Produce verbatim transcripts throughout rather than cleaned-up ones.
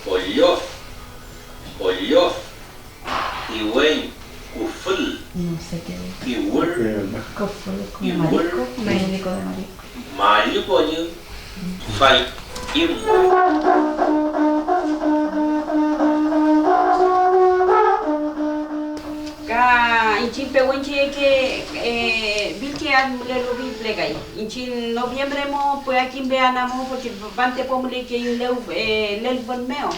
Pollof, pollof, kiweñ, kufül, no sé qué, kiwür, kufül, kiwür, marico, marico de marico. Mallü poñü, fay, imu. Ka iñchiñ pewencheke, eh, villke ad mülelu fill püle kay. Iñchiñ noviembre mo pürakin peana mo, porque fante po mülekeiñ lew, eh, lelfün mew.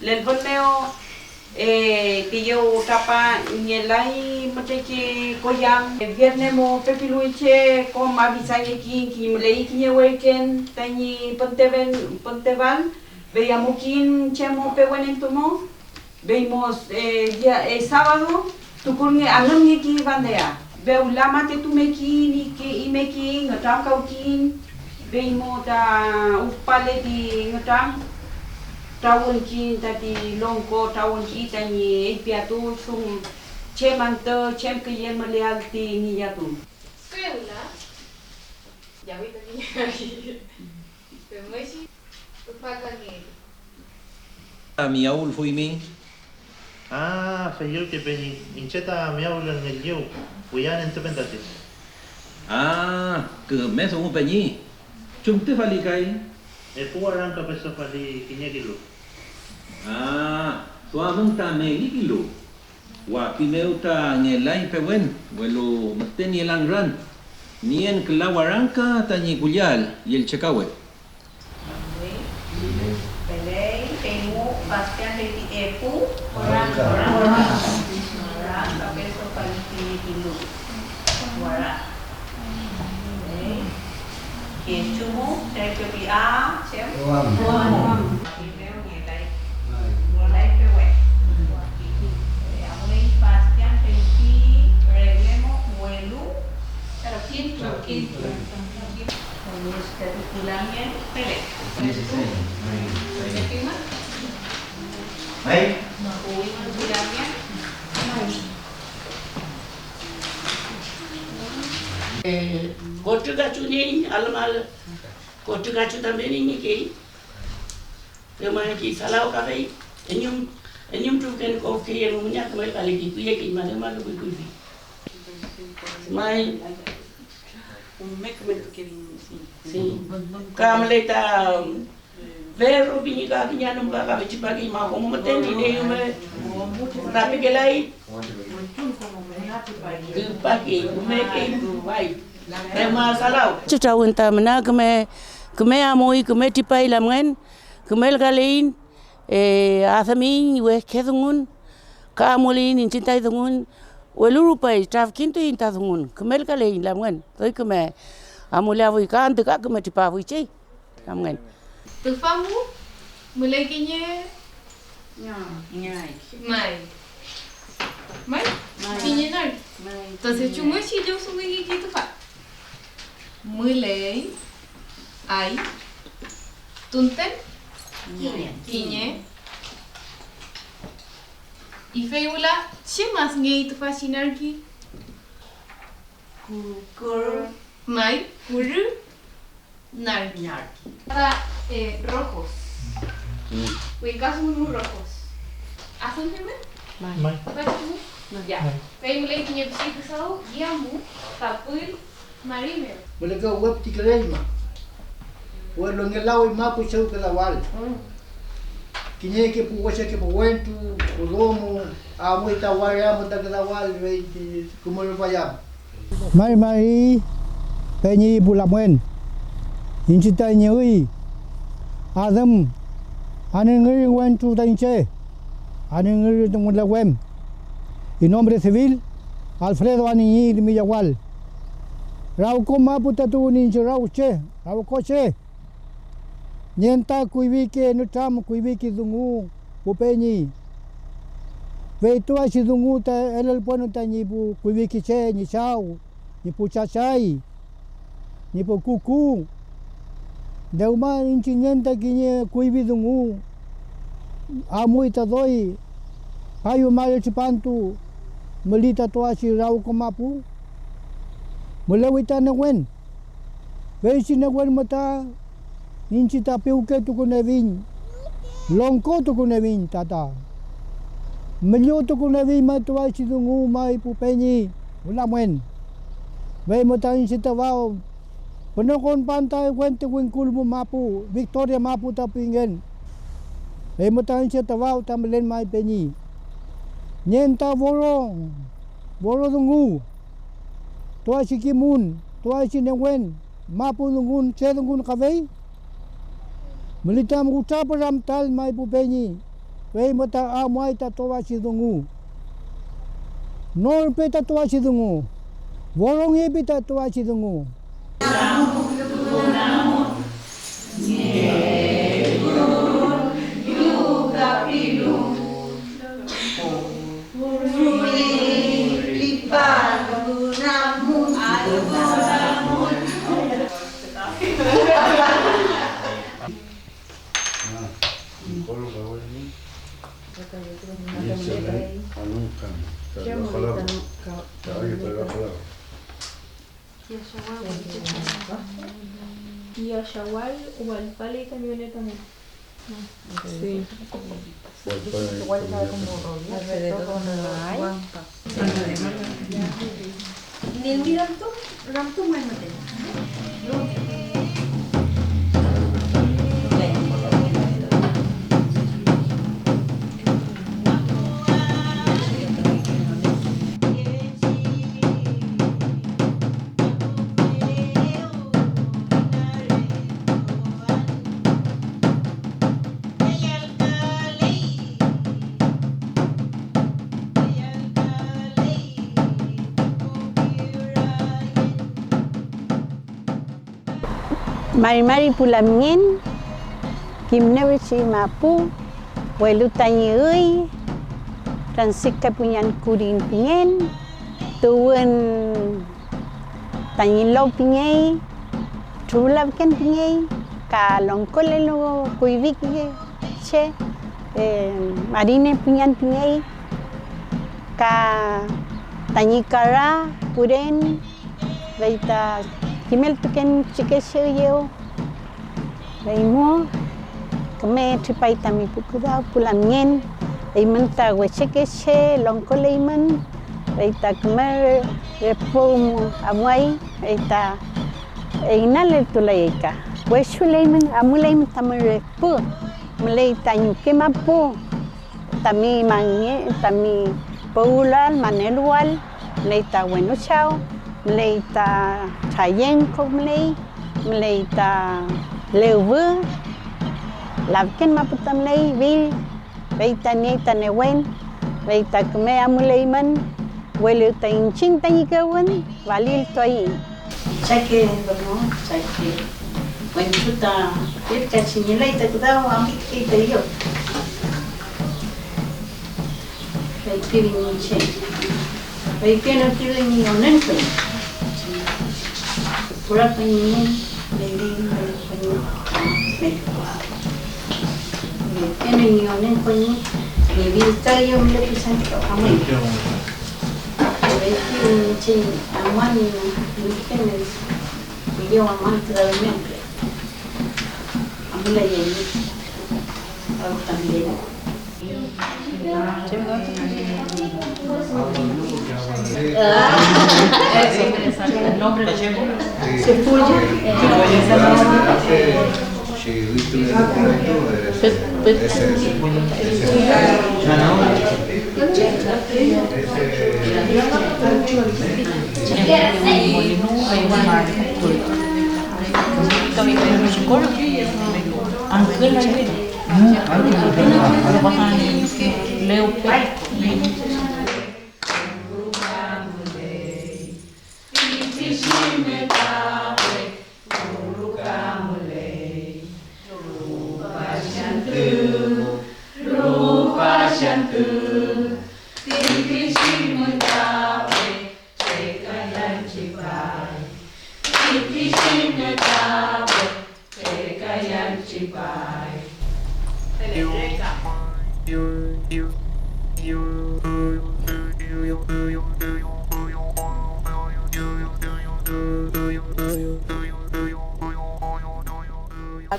Lelfün mew, eh, tiyew trapa ngelay mütreke koyam. Vierne mo pepiluwche kom avisangekiñ, kiñe müley kiñe werken tañi pünteven-, pünteval, fey amukiñ chem mo pewenentu mo. Fey mo, eh, dia, eh, sábado, tukulnge, anümngeki bandera. Fewla matetumeki ñi ke imeki ngütramkawkiñ, fey mo ta ufpale ti ngütram, trawünkiñ tati longko, trawünki tañi eypiaturfun chem antü, chem küyen müleal ti ngillatun. Fewla, yawi tati femngechi. Tüfa kangelu. Miyawülfuymi. Ah, feyürke peñi, iñche ta miyawülelngelleu, wiyanentupen tati. Ah, küme dungu peñi. ¿Chumtufali kay? Epu warangka pesofali kiñe kilu. Ah, duamün ta meli kilu. Wapi mew ta ngelay pewen, welu müten nielan ran. Nien küla warangka tañi kulliael Yelchekawe. Feley, fey mu Bastian feypi epu warangka. Warangka peso falipilu. Wara. Feley. Kechu mu, Sergio pi a, chem? Juan. Juan. Ngelay. Ngelay pewe. Amuleñ Bastian feypi regle mo welu. Trokiñ, trokiñ. Tati kulangen pele. May. Eh, kotrükachuniñ almal, kotrükachu también iñikey. Femañki salaw kafey, eñum, eñum trufken kofkey engu ñi kümelkale ti kuyekey male malu kuyfi. May. Sí. Ka müley ta Ferro pini ka kiñe anümka ka pichi paki ma komo müten iney rume rapikelay. Küpakey, kümekey, may. Rema salaw. Chitrawün ta müna küme, küme amuy, küme tripay lamngen, kümelkaleiñ, eh, adümiñ wekhe dungun, ka amuleiñ iñchiñ taiñ dungun, welu rupay trafkintuiñ ta dungun, kümelkaleiñ lamngen, doy küme amuleafuy ka antü ka küme tripafuy chey. Lamngen. Tüfa mu müley kiñe ña-, ñay. May. May? May. Kiñe nari. May. Entonces, kiñe. ¿Chumngechi llowdunguykey tüfa? Müley ay tunten kiñe. Kiñe. Y fey wüla, ¿chem asngey tüfachi narki? Ku-, kur-, may, kurü. Narki. Narki. Ta, eh, rojos. Mm. Wingkasunu rojos. ¿Asun firme? May. May. Ya. May. Fey müley kiñe pichi küdaw, yamu, tapül mari mew. Mülekey wüf ti küdawma. Welu ngelawi mapu chew küdawal. Mm. Kiñeke pu wecheke pu wentru, pu domo, amuy ta waria mew ta küdawal, fey ti kümürupay am. Mari mari peñi pu lamngen, iñche tañi üy, adüm, anüngüri wentru ta iñche, anüngüri ta mülewem. Y nombre civil, Alfredo Aniñil Millawal. Rawko mapu ta tuwün iñche Rawche, Rawko che. Nien ta kuyfike nütram, kuyfike dungu, pu peñi. Fey tüfachi dungu ta elelpuenu tañi pu kuyfike che, ñi chaw, ñi pu chachay, ñi pu kuku. Dewma iñchiñ nien ta kiñe kuyfi dungu, amuy ta doy ayumal tripantu müli ta tüfachi Rawko mapu. Mülewi ta newen. Feychi newen müta iñche ta piwketukuniefiñ Longko tukuniewiñ tata. Müllu tukuniewiñ may tüfachi dungu may pu peñi wüla muen. Fey müta iñche tüfaw pünokonpan ta wente wingkul mapu, Victoria mapu ta pingen. Fey müta iñche tüfaw ta mülen may peñi. Nien ta woro, woro dungu, tüfachi kimün, tüfachi newen, mapu dungun, che dungun kafey? Müli tam witrapüramtal may pu peñi, fey müta amuay ta tüfachi dungu. Norpe ta tüfachi dungu, worongepe ta tüfachi dungu. Kiya Shawal wallpaley ta camioneta mew. Sí. Igual estaba como rubia, pero con el guampa. Ni mira tú, ramtu muénate. Mari mari pu lamngen, kimnewchi mapu, welu tañi üy, Francisca Puñan Kurin pingen, tuwün tañi lo pingey, Truflafken pingey, ka longkolelu kuyfi che, eh, Marine Puñan pingey, ka tañi kara Kuren, fey ta kimeltuken pichike che üyew. Feymu küme tripay tami pu küdaw pu lamngen, eymün ta wechekeche longkoleymün, fey ta küme re-, repu amuay, fey ta inaleltulayay ka. Wechuleymün, amuleymün tamün repu, müley ta ñuke mapu. Tami mange-, tami puwlael, maneluwael, müley ta wenu chaw, müley ta trayengko müley, müley ta lewfü, lafken mapu ta müley, fill, fey ta niey ta newen, fey ta küme amuleymün, welu ta iñchiñ tañi kewün faliltuaiñ. Chake domo, chake wentru ta pirkachi ngelay ta küdaw, amkey ta yu. Feypiwiñ iñche, feypienew kisu ñi onen koñi, pura koñi, meli, meli koñi, meli. Feypienew ñi onen koñi, ñi vizca yu mülepuy santu amuy. Feypiwiñ iñche ñi amuan ñi, ñi Yo mamá, claro, me amplié. A mí la llené. Ahora también. Se fue ya.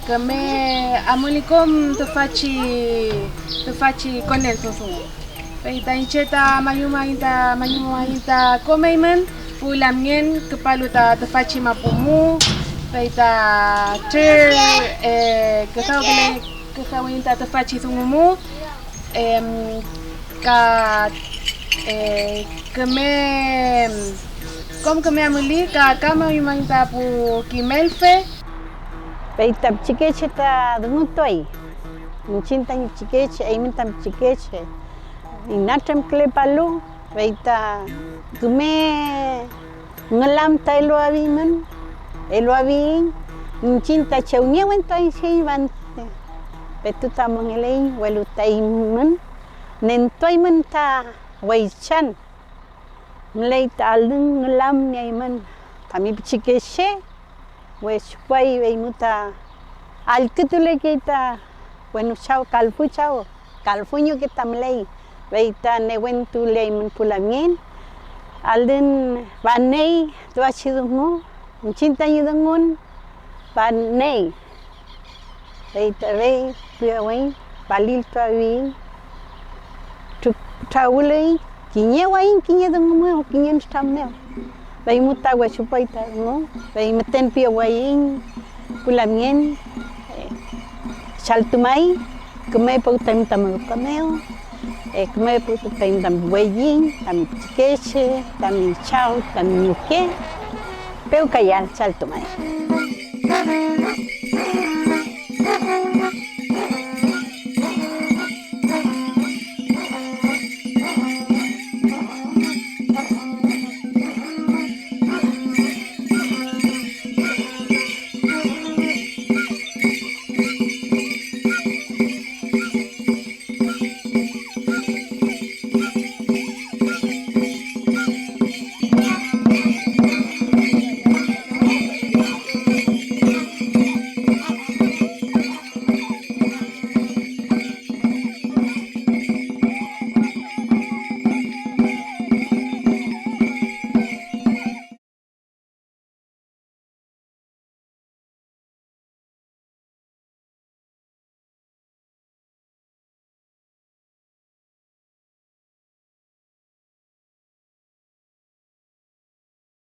Küme amuli kom tüfachi, tüfachi koneltun dungu. Fey ta iñche ta mañumaiñ ta, mañumaiñ ta kom eymün pu lamngen küpalu ta tüfachi mapu mu, fey ta trür, eh, küdawküle-, küdawiyiñ ta tüfachi dungu mu, em, ka, eh, küme, kom küme amuli ka, ka mañumaiñ ta pu kimelfe. Fey ta pichikeche ta dungutuay, iñchiñ tañi pichikeche, eymün tami pichikeche, inatremkülepalu, fey ta küme ngülam ta eluafiymün, eluafiyiñ, iñchiñ ta chew ngewentuañchiñ, fante petu ta mongeleiñ, welu ta eymün nentuaymün ta weychan. Müley ta alün ngülamnieymün tami pichikeche, wechupay, feymu ta allkütulekey ta wenu chaw, kalfu chaw, kalfu ñuke ta müley, fey ta newentuleymün pu lamngen. Alün faney tüfachi dungu, iñchiñ tañi dungun faney. Fey ta fey piwayiñ, faliltuawiyiñ, tru-, trawüluwiyiñ kiñe wayiñ kiñe dungu mew, kiñe nütram mew. Feymu ta wechupay ta dungu, fey müten piwayiñ pu lamngen, eh, chaltumay, küme puwtami tami ruka mew, eh, küme puwtami tami weyiñ, tami pichikeche, tami chaw, tami ñuke, pewkayael, chaltumay.